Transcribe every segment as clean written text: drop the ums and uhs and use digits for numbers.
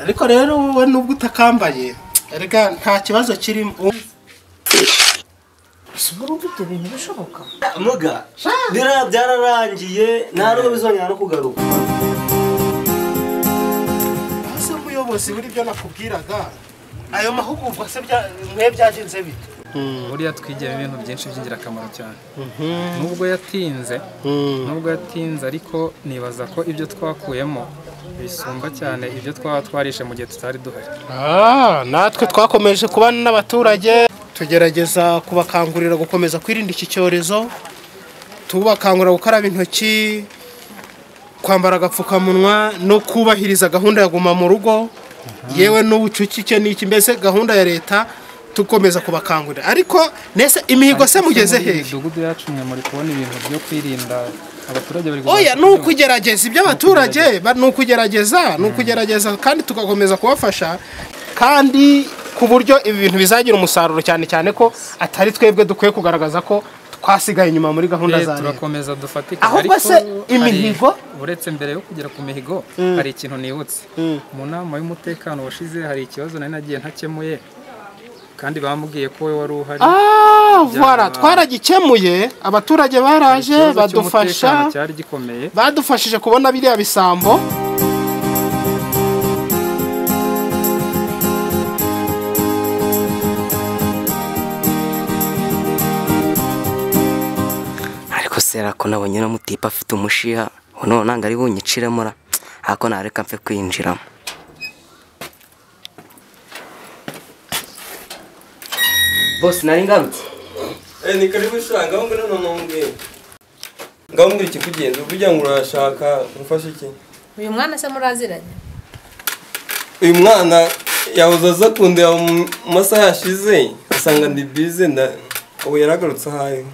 Ariko rero wowe nubwo utakambaye erega nta kibazo kirimo. Urumva ibyo bintu bishoboka? Muga biriya byararangiye nta n'ubwo bizongera no kugaruka. Ese umuyobozi buri byo nakubwiraga ayo mahugurwa se mwe byagenze bite? Buriya twigiyemo ibintu byinshi by'ingirakamaro cyane. Nubwo yatinze ariko nibaza ko ibyo twakuyemo bisumba cyane ibyo twaba twarishe mu gihe tutari duhari. Natwe twakomeje kubana n'abaturage tugerageza kubakangurira gukomeza kwirinda iki cyorezo, tubakangurira gukaraba intoki, kwambara agapfukamunwa no kubahiriza gahunda ya guma mu rugo, yewe n'ubucucike n'iki, mbese gahunda ya leta tukomeza kubakangurira. Ariko nese imihigo se mugeze hehe? Imidugudu yacu mwe muri kubona ibintu byo kwirinda abaturage bari. Oya, ni ukugerageza ibyo abaturage, ni ukugerageza kandi tugakomeza kubafasha kandi ku buryo ibi bintu bizagira umusaruro, cyane cyane ko atari twebwe dukwiye kugaragaza ko twasigaye inyuma muri gahunda za leta. Turakomeza dufatika. Ahubwo se imihigo, uretse mbere yo kugera ku mihigo hari ikintu nibutse. Mu nama y'umutekano washize hari ikibazo nari nagiye ntakemuye kandi bamubwiye ko we wari uhari. Voilà, twaragikemuye, abaturage baraje badufasha, cyari gikomeye, badufashije kubona biriya bisambo. Ariko sera ko nabonye no mutipa afite umushiha none nanga ari bunyiciremo ra, ako nareka mfe kwinjiramo. Boss nari ngarutse. Ni karibu shanga ngo none nongeye. Ngaho mbwira ikikugenza uvugira ngo urashaka umfashe iki? Uyu mwana se muraziranye? Uyu mwana yahoze aza kundeba mu masaha yashize asanga ndi busy nda ubu yaragarutse ahaye.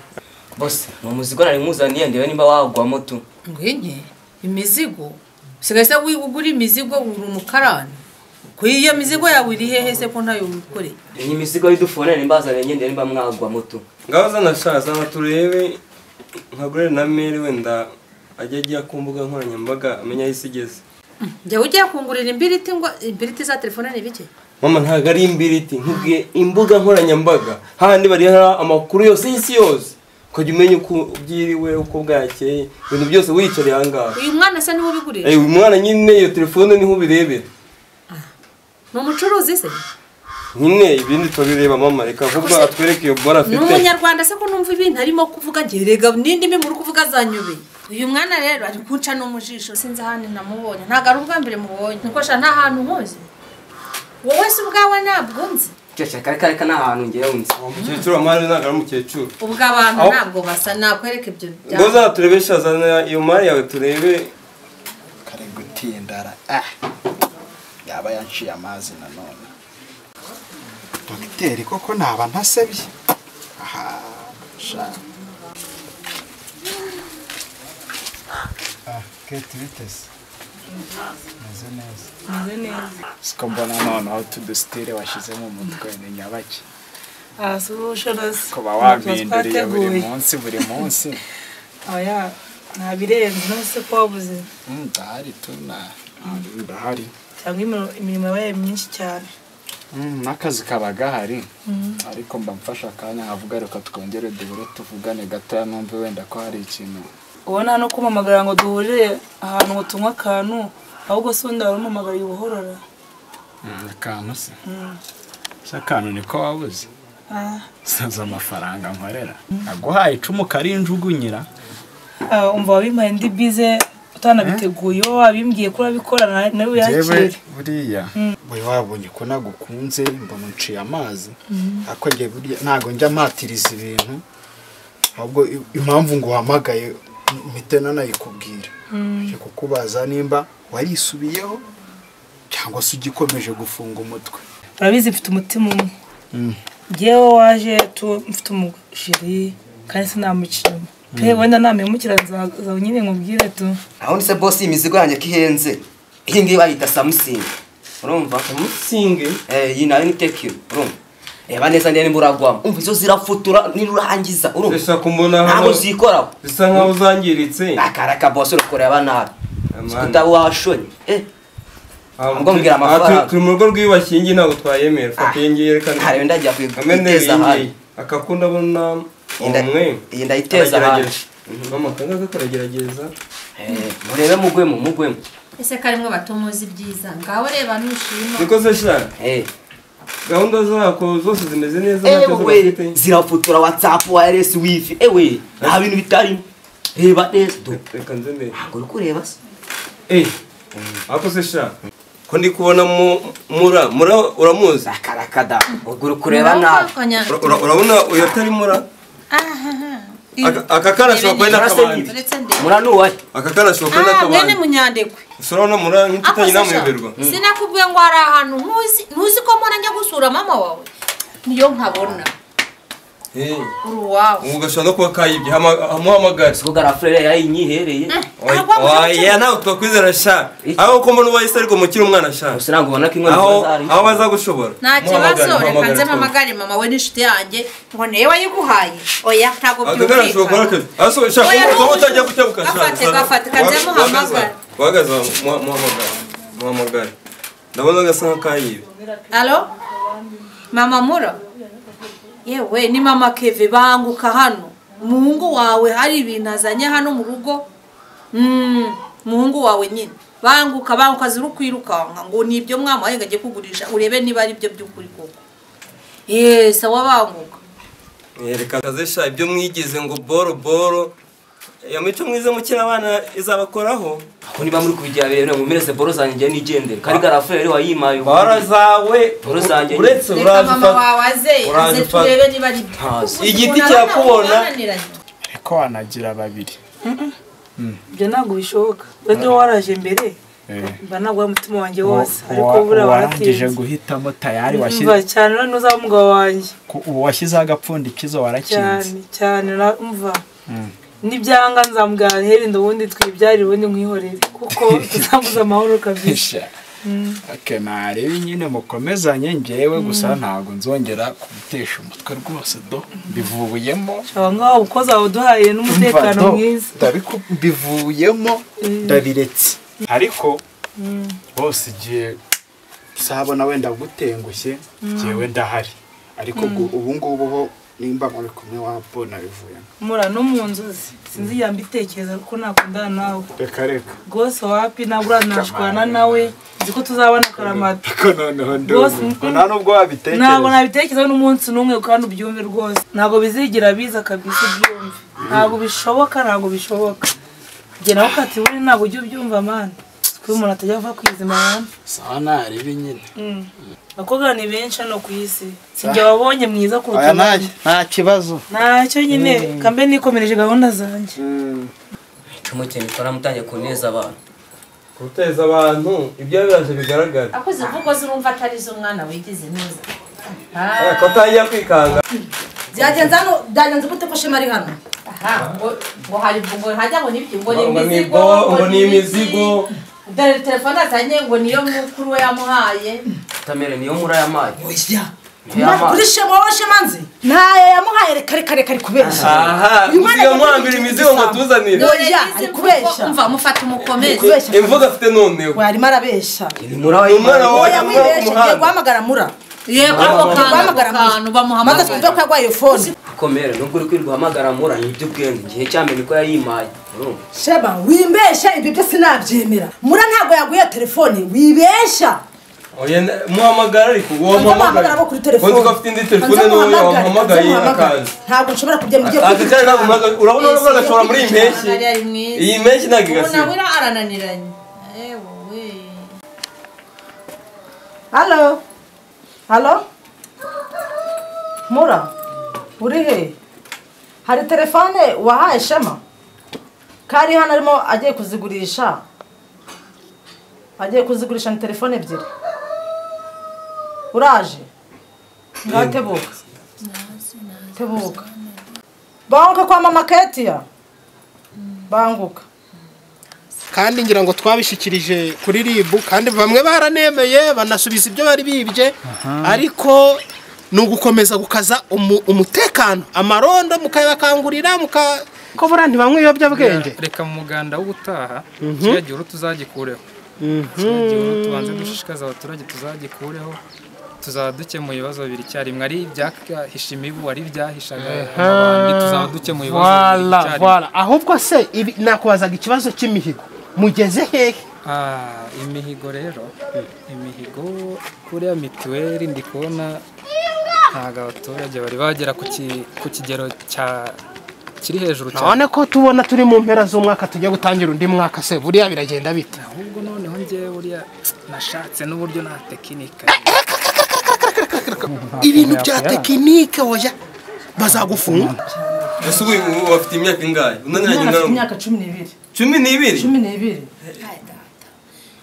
Boss ni umuzigo nari nkuzaniye ndebe nimba wagwamo tu. Ngwinye imizigo usigaye se wigugura imizigo uri umukarani. Ku iyo mizigo yawe iri hehe se ko ntayo wikoreye? Ni imizigo y'udufone nimbazaniye ndebe nimba mwagwamo tu. Ngaho zana sha zana turebe nkagurere na mere wenda ajya agiye ku mbuga nkoranyambaga amenya aho isi igeze. Njye ugiye kungurira imbiriti ngo imbiriti za telefone ni bike? Mama ntabwo ari imbiriti, nkubwiye imbuga nkoranyambaga hahandi bari amakuru yose y'isi yose, ukajya umenya uko byiriwe uko bwakeye, ibintu byose wiyicariye aha ngaha. Uyu mwana se niwe ubigurisha? Uyu mwana nyine iyo telefone niho ubirebera. Ni umucuruzi se? Nyine ibindi tubireba mama, reka ahubwo atwereke iyo bora afite. Ni umunyarwanda se ko numva ibintu arimo kuvuga nge rega n'indimi muri kuvuga zanyubeye. Uyu mwana rero ari kunca no mujisho sinzi ahandi namubonye, ntago ari ubwa mbere mubonye. Niko sha nta hantu nkuzi. Wowe se ubwawe ntabwo nzi. Cece kare kare kana hantu ngewe nzi. Umukecuru amari ntabwo ari umukecuru. Ubwo abantu ntabwo basa nakwereka ibyo bya. Ngo zaturebesha zana iyo mari yawe turebe. Kare gutindara. Yaba yanciye amazi nanone. Dogiteri koko naba ntasebye. Aha sha. Kate bitese. Meze neza. Meze neza. Siko mbona none aho tudusitire washize mu mutwe ni nyabaki. Subushorozi. Kuba wampinduriye buri munsi buri munsi. Oya, ntabirenze none se ko wabuze. Ndahari tuna. Ndahari. Cyangwa imirimo yabaye myinshi cyane. N'akazi kaba gahari ariko mba mfasha akanya nkavuga reka twongere duhure tuvugane gatoya numve wenda ko hari ikintu. Ubona no kumpamagara ngo duhurire ahantu ngo tunywe akantu, ahubwo se undi warampamagariye ubuhorora. Akantu se? Se akantu niko wabuze? Saza amafaranga nkorera aguhaye icumu karinjugunyira. Umva wabimpaye ndi bize utanabiteguye, wabimbwiye ko urabikora nawe uyakire. Buriya we wabonye ko nagukunze mbona unciye amazi, ariko njye buriya ntago njya mpatiriza ibintu, ahubwo impamvu ngo uhamagaye mpite nanayikubwira. Nje kukubaza nimba warisubiyeho cyangwa se ugikomeje gufunga umutwe. Urabizi mfite umutima umwe. Njyewe waje tu mfite umusheri kandi sinamuca inyuma. Pe wenda namemukira nza nyine nkubwire tu. Aho nse boss imizigo yanjye kihenze. Iyi ngiyi bayita Samsung. Urumva? Samsung? Iyi nayo ni Tecno, urumva? Reba neza ndende muragwamo. Umva izo zirafutura nirurangiza, urumva? Sesa kumbona hano. Ntabwo zikoraho. Bisa nkaho zangiritse. Akaraka boss urukorera nabi. Kutaba washonye. Ubwo mbwira amafaranga. Turi mu rugo rwiyubashye iyi ntabwo twayemera. Fata iyi ngiyi reka. Hari ndajya kwiteza ahandi. Akakunda abona umwe. Iyi ndayiteza ahandi. Mama kanga karagerageza. Murebe mugwemo mugwemo. Ese karimwe batomuzi byiza. Ngaho reba nushima. Niko se sha. Gahunda zako zose zimeze neza ntacyo bafite. Zirafutura WhatsApp wireless wifi. Ewe nta bintu bitarimo. Reba neza do. Reka nze ndebe. Ntabwo uri kureba se. Ako se sha. Ko ndi kubona mura mura uramuzi? Akarakada. Ubwo uri kureba nabi. Urabona uyu atari mura? Aka kana shobora kwenda kabandi. Mura nuwaye. Aka kana shobora kwenda kabandi. Mwene munyandekwe. Urabona mura nk'itanye namuyoberwa. Sinakubwiye ngo hari ahantu ntuzi ko mbona njya gusura mama wawe. Niyo nkabona. Uri uwawe. Ubu gashobora no kuba kayibye amuhamagara. Siko garafrere yayinyihereye. Oya nawe twakwizera sha. Aho ko mbona uwahise ariko mukiri umwana sha. Gusa ntabwo ubona ko inkono zari. Aho bazagushobora. Nta kibazo reka nze mpamagare mama we n'inshuti yanjye ngo niwe wayiguhaye. Oya ntabwo byumvikana. Aso sha ko utajya gutebuka sha. Gafate gafate kanze muhamagare. Wagaza muhamagare. Muhamagare. Ndabona gasa nk'akayibe. Allo? Mama Mura? Yewe ni mama Keve banguka hano. Muhungu wawe hari ibintu azanye hano mu rugo. Muhungu wawe nyine. Banguka banguka zuru kwirukanka ngo nibyo mwamuhaye ngagiye kugurisha urebe niba ari byo by'ukuri koko. Sawa banguka. Reka kazesha ibyo mwigize ngo boro boro. Ya mico mwize mukira abana izabakoraho. Ako niba muri kubigira birebe ngo mumereze boro zanjye ngiye nigendere. Kari garafere wayimaye. Boro zawe boro zanjye. Uretse uraza mama wawe aze turebe niba ari byo. Igiti cyakubona. Ariko wanagira babiri. Ibyo ntabwo bishoboka. Wende waraje mbere. Mba nagwa umutima wanjye wose ariko bura warangije guhitamo tayari washyize cyane none uzaba umugabo wanjye. Washyize agapfundikizo warakinze. Cyane cyane umva. Nibyanga nzamugana herinde ubundi twibyarire ubundi nkwihorere kuko tuzamuza amahoro kabisa. Okay, narebe nyine mukomezanye ngewe gusa ntabwo nzongera kubutesha umutwe rwose do mbivuyemo. Ngaho uko zawe n'umutekano mwiza. Mbivuyemo ndabiretse. Ariko bose igihe sabona wenda gutengushye ngewe ndahari. Ariko ubu ngubu ho nimba muri kumwe wapo nabivuyemo. Mura no mu nzozi sinzi yambitekereza kuko nakundana nawe. Reka reka. Gose wapi nabura nashwana nawe nzi ko tuzabana karamata. Ko noneho ndumva nta nubwo wabitekereza. Ntabwo nabitekereza n'umunsi n'umwe kandi ubyumve rwose. Ntabwo bizigira biza kabisa ubyumve. Ntabwo bishoboka ntabwo bishoboka. Nge nawe kati buri ntabwo ujya ubyumva man. Kuko umuntu atajya ava kwizima man. Sawa narebe nyine. Abakobwa ni benshi hano ku isi. Sinjye wabonye mwiza kuruta abandi. Nta kibazo. Ntacyo nyine kambe nikomereje gahunda zanjye. Icumuke nikora mutangiye kuneza abantu. Guteza abantu ibyo biraje bigaragara. Akoze imvugo zurumva atari zo mwana wigize neza. Ko tangiye kwikanga. Byagenze hano byagenze gute ko Shema ari hano? Ngo hari ngo hajya ngo nibyo ngo ni imizigo ngo ni imizigo. Dore telefone azanye ngo niyo mukuru we yamuhaye. Tamere niyo muri aya mayi. Oya. Kuri Shema wowe Shema nzi. Ntayo yamuhaye reka reka reka ari kubeshya. Aha, usiga muhambira imizigo ngo tuzanire. Oya, ari kubeshya. Umva mufata umukomeze. Imvugo afite noneho. We arimo arabeshya. Umwana wawe ngiye guhamagara Mura. Yego ako kantu bamuhamagara. Maze twumve ko yarwaye phone. Komere nubwo uri kwirirwa uhamagara Mura ni iby'ubwenge igihe cyamenye ko yayimaye. Shema wimbesha ibyo byose sinabyemera. Mura ntabwo yaguye telefone wibesha. Oya muhamagara ariko uwo muhamagara kuri telefone. Ko afite indi telefone n'uwo yamuhamagaye akaza. Ntabwo nshobora kubyemera. Ati cyane ntabwo urabona urabona gashora muri iyi mpeshyi. Iyi mpeshyi ntabwo igasiba. Ubona wira arananiranye. Ewe. Hello. Hello. Mura. Uri he? Hari telefone wahaye Shema? Kari hano arimo agiye kuzigurisha. Agiye kuzigurisha ni telefone ebyiri. Uraje? Ngaho tebuka. Tebuka. Banguka kwa mama Ketia. Banguka. Kandi ngira ngo twabishikirije kuri RIB kandi bamwe baranemeye banasubiza ibyo bari bibye ariko nugukomeza gukaza umutekano amarondo mukayabakangurira muka ko bura ntibamwe ibiyobyabwenge. Reka mu muganda w'ubutaha kiriya gihuru tuzagikureho. Kiriya gihuru tubanze dushishikaze abaturage tuzagikureho, tuzaba dukemuye ibibazo bibiri icyarimwe, ari ibyahisha imibu, ari ibyahishaga amabandi, tuzaba dukemuye ibibazo bibiri icyarimwe. Ahubwo se nakubazaga ikibazo cy'imihigo, mugeze hehe? Imihigo rero, imihigo kuriya mituweli ndi kubona ntabwo abaturage bari bagera ku kigero cya kiri hejuru cyane. None ko tubona turi mu mpera z'umwaka tujya gutangira undi mwaka se buriya biragenda bite? Ahubwo noneho njye buriya nashatse n'uburyo na tekinika. Ibintu bya tekinike oya bazagufunga. Ese ubu bafite imyaka ingahe? Unaniranye imyaka 12. 12? 12.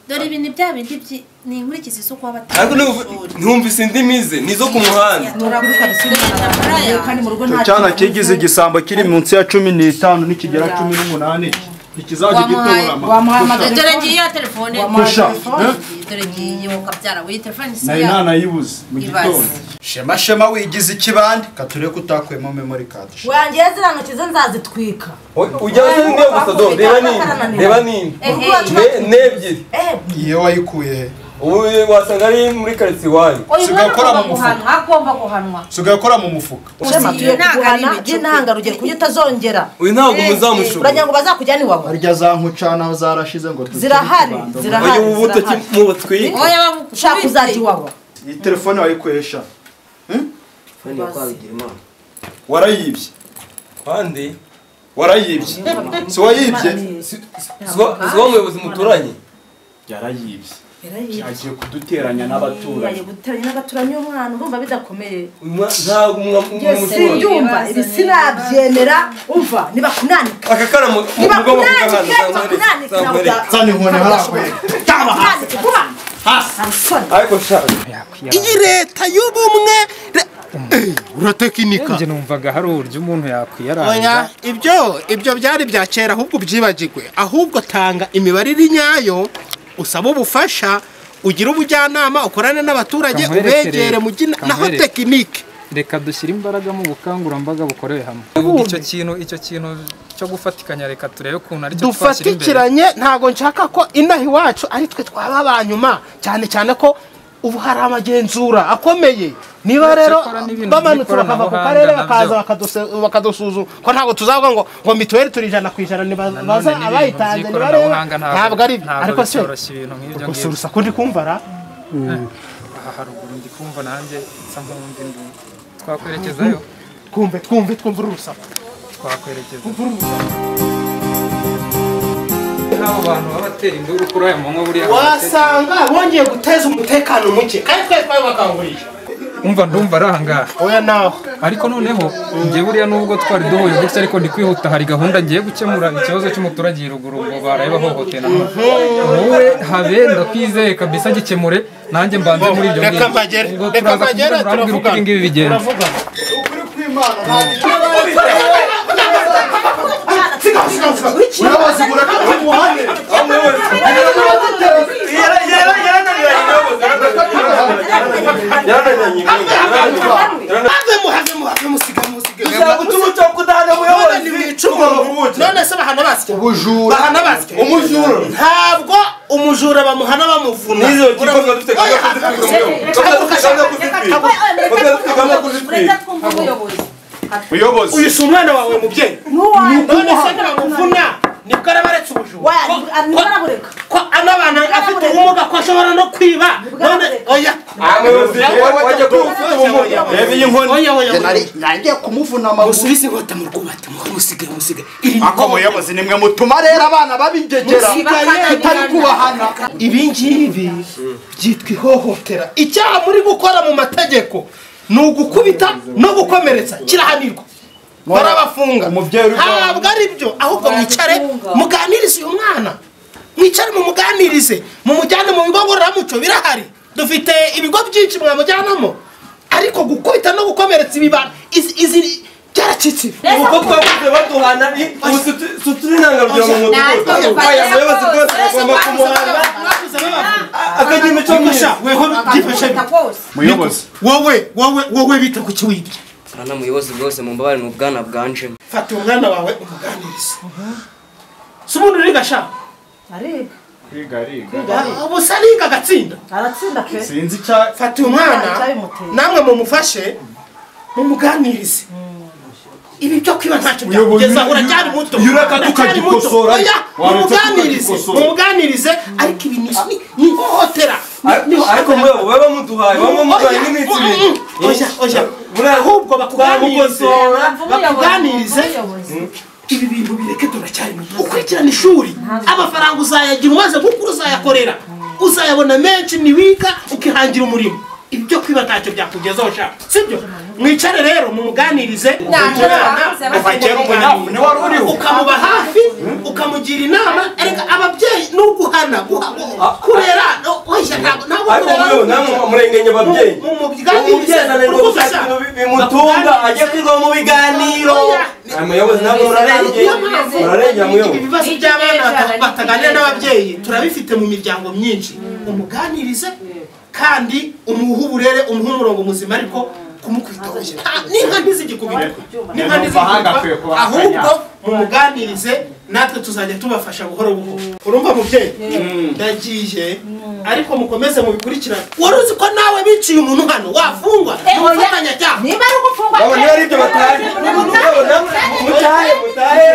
Dore ibintu bya bindi ni inkurikizi zo kuba batari. Ariko ntumvise indimi ze nizo ku muhanda. Cyana kigize igisambo kiri munsi ya 15 nikigera 18 ikizajya gitora ama. Dore ngiye ya telefone. Dore ngiye ukabyara we telefone si ya. Nari nanayibuze mu gitondo. Shema shema wigize ikibandi kature kutakwemo memory card. Wangiye zirantokize nzazitwika. Ujya uzi gusa do reba nini reba nini. Nebyiri. Iyo wayikuye he? Ubu wasanga ari muri quartier wanyu. Sugakora mu mufuka. Agomba guhanwa. Sugakora mu mufuka. Shema tuye kuguhana by'intangarugero kuko utazongera. Uyu ntabwo muzamushobora. Uragira ngo bazakujyane iwawe. Harya za nkucana zarashize ngo zirahari zirahari. Uyu buto mu batwika. Oya ushaka uzajya iwawe. Iyi telefone wayikoresha. Telefone yo kwabigira imana. Warayibye. Kandi warayibye. Si wayibye. Si wa muyobozi muturanye. Yarayibye. Agiye kuduteranya n'abaturanyi. Agiye guteranya n'abaturanyi umwana urumva bidakomeye. Ntabwo simbyumva ibi sinabyemera umva nibakunanika. Aka kana mugomba kugahanza. Zana inkoni harakwe. Taba hasi. Hasi. Ariko shaka. Iyi leta y'ubumwe uratekinika. Nje numvaga hari uburyo umuntu yakwiyaranga. Oya ibyo byari bya kera ahubwo byibagirwe. Ahubwo tanga imibare iri nyayo. Usaba ubufasha ugira ubujyanama ukorane n'abaturage ubegere mu naho tekinike. Reka dushyire imbaraga mu bukangurambaga bukorewe hamwe. Icyo kintu cyo gufatikanya reka turebe ukuntu ari cyo twashyira imbere. Dufatikiranye ntago nshaka ko inaha iwacu ari twe twaba abanyuma cyane cyane ko ubu hari amagenzura akomeye. Niba rero bamanutse bakava ku karere bakaza bakadusuzuma ko ntabwo tuzavuga ngo mituweli turi 100% ni baza abayitanze nibareba ntabwo ari ariko se gusa urusaku ndi kumva ra aha haruguru ndi kumva nanjye nsa nkumva induru twakwerekezayo twumve twumve urusaku twakwerekeza n'abo bantu babatera induru kuri aya manywa buriya wasanga bongeye guteza umutekano muke kandi twese twabibakanguriye. Umva ndumva aranga. Oya naho. Ariko noneho ngiye buriya nubwo twari duhuye gutya ariko ndi kwihuta hari gahunda ngiye gukemura ikibazo cy'umuturage ruguru ngo baraye bahohotera. Wowe habe ndakwizeye kabisa gikemure nanjye mbanze muri ibyo ngibyo. Reka mbagere turavugana. Ngibi bigenda. Ukuri kw'Imana Urabazi muhane. None se bahana basya ubujura ntabwo umujura bamuhana bamuvuna. Uyu si umwana wawe mubyeyi none se ntamuvuna nibwo arabaretse ubujura ko anabana afite ubumuga ko ashobora no kwiba none oya nangiye kumuvuna amaguru musubize inkota mu rwubati musige musige ako muyobozi nimwe mutuma rero abana babigegera tutari kubahana. Ibi ngibi byitwa ihohotera. Icyaha muri gukora mu mategeko ni ugukubita no gukomeretsa kirahanirwa barabafunga. Ntabwo ari byo ahubwo mwicare muganirize uyu mwana, mwicare mumuganirize mumujyane mu bigo ngororamuco birahari, dufite ibigo byinshi mwamujyanamo, ariko gukubita no gukomeretsa ibi izi byaracitse. Uko twakuze baduhana turi intangarugero mu mudugudu abayobozi rwose bagomba kumuhana akagira imico myiza. Muyobozi wowe bita ku kiwibye Ana muyobozi rwose mumbabare mu bwana bwanjemo. Fata umwana wawe umuganirize. Si umuntu uriga sha? Ariga. Kwiga ariga. Ubu se ariga agatsinda. Aratsinda pe. Sinzi icya Fata uyu mwana namwe mumufashe mumuganirize. Ibi byo kwiba ntacyo byakugezaho, uracyari muto. Iyo ureka tukagikosora, Oya, waretse mumuganirize, tukagikosora. mumuganirize, ariko ibi ni ihohotera. Ariko muyobo baba muduhaye, baba muduhaye n'iminsi ibiri. Oya, oya. Ahubwo bakuganirize, bakuganirize. Ibi bintu bireke, turacyari muto. Ukurikirana ishuri, amafaranga uzayagira umaze gukura, uzayakorera, uzayabona menshi niwiga ukihangira umurimo. Ibi byo kwiba ntacyo byakugezaho sha, sibyo? Mwicare rero mumuganirize. Kuva kera umunyafu ni wari uriho. Ukamuba hafi, ukamugira inama. Erega ababyeyi ni uguhana, kurera. Oya, ntabwo Ariko kurera. muyobo namwe murengenya ababyeyi. Mumuganirize. Umubyeyi ananirwa gushaka ibintu bimutunga, ajya kwirwa mu biganiro. Aya muyobozi namwe murarengera, murarengera muyobo. Ibi bibazo by'abana bataganira n'ababyeyi turabifite mu miryango myinshi. Umuganirize kandi umuhe uburere, umuhe umurongo muzima, ariko kumukubita oya. N'inka ntizigikubitwa, n'inka ntizigikubitwa. Ahubwo mumuganirize, natwe tuzajya tubafasha buhoro buhoro. Urumva mubyeyi, ndagiye, ariko mukomeze mubikurikirane. Wari uzi ko nawe biciye umuntu hano wafungwa n'ubufatanyacyaha? Niba ari ugufungwa Baba niba ari ibyo batahe. Muyobo namwe mutahe, mutahe.